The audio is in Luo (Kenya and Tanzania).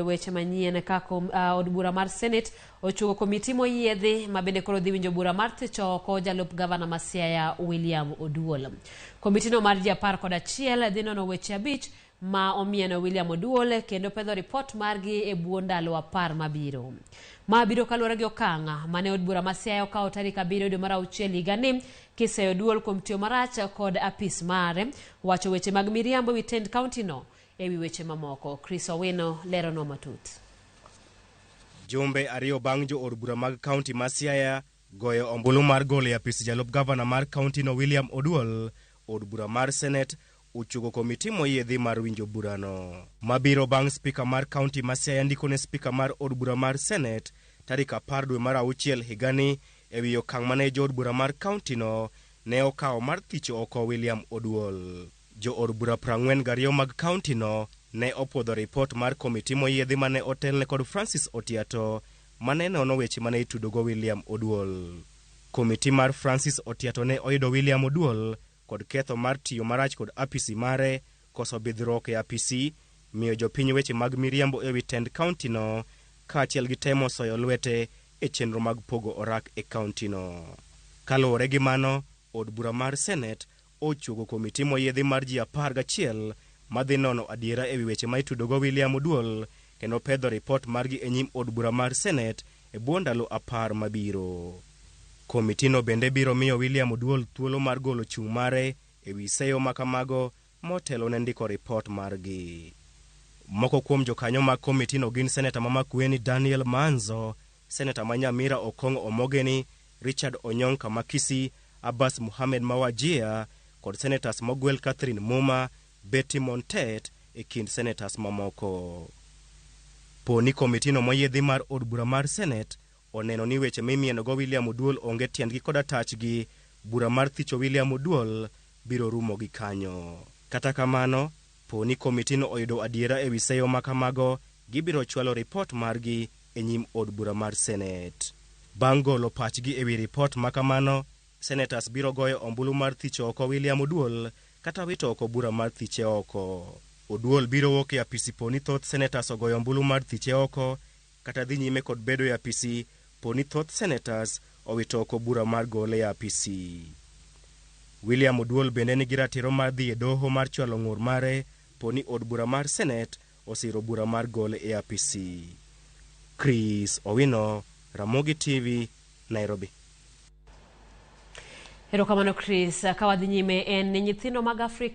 Weche manyien ka od bura mar Senate ochuogo komiti moyiedhi ma bende koro dhi winjo bura mar thicho oko jalup gavana ma Siaya William Oduol. Komitino mar ji 11 dhi nono weche 5 ma omieno William Oduol kendo pedho ripot margi e bwo ndalo 10 mabiro. Ma biro kaluwore gi okang' mane od bura ma Siaya okawo tarik 7 dwe mar auchiel higani kiseyo Oduol kuom tiyo marach kod apis mare, wacho weche mag miriambo ewi tend kaunti no ewi weche mamoko. Chris Owino leronwa matut. Jumbe 2 bang' jo od bura mag kaunti ma Siaya goyo ombulu mar golo e apis jalup gavana mar kaunti no William Oduol, od bura mar Senate ochuogo komiti moyiedhi mar winjo burano. Mabiro bang' spika mar kaunti ma Siaya ndiko ne spika mar od bura mar Senate tarik 10 dwe mar auchiel higani ewi okang' mane jo od bura mar kaunti no ne okawo mar thicho oko William Oduol. Jo od bura 42 mag kaunti no ne opuodho ripot mar komiti moyiedhi mane otelne kod Francis Otiato mane nono weche mane itudogo William Oduol. Komiti mar Francis Otiato ne oyudo William Oduol kod ketho mar tiyo marach kod apisi mare, koso bidhruok e apisi, miyo jopiny weche mag miriambo ewi tend kaunti no, kaachiel gi temo soyo lwete e chenro mag pogo orak e kaunti no. Kaluwore gi mano, od bura mar Senate ochuogo komiti moyiedhi mar ji 11 madhi nono adiera ewi weche ma itudogo William Oduol kendo pedho ripot margi e nyim od bura mar Senate e bwo ndalo 10 mabiro. Komitino bende biro miyo William Oduol thuolo mar golo chung' mare ewi seyo ma kamago motelo ne ndiko ripot margi. Moko kuom jokanyo mag komitino gin seneta ma Makueni Daniel Manzo, seneta ma Nyamira Okong'o Omogeni, Richard Onyonka ma Kisii, Abbas Muhammad ma Wajir kod senetas mogwel Catherine Muma, Betty Montet e kind senetas mamoko. Po ni komitino moyiedhi mar od bura mar Senate oneno ni weche mimienogo William Oduol onge tiendgi koda tachgi, bura mar thicho William Oduol biro rumo gi kanyo. Kata kamano, po ni komitino oyudo adiera ewi seyo ma kamago, gibiro chwalo ripot margi e nyim od bura mar Senate. Bang' golo pachgi ewi ripot ma kamano, senators biro goyo ombulu mar thicho oko William Oduol kata wito oko bura mar thiche oko. Oduol biro wuok e apisi po ni thoth senators ogoyo ombulu mar thiche oko kata dhi nyime kod bedo e apisi po ni thoth senators owito oko bura mar gole e apisi. William Oduol bende nigi ratiro mar dhi e doho mar chwalo ng'ur mare po ni od bura mar Senate osiro bura mar gole e apisi. Chris Owino, Ramogi TV, Nairobi. Erokamano Chris. Ka wadhi nyime en ni nyithindo mag Afrika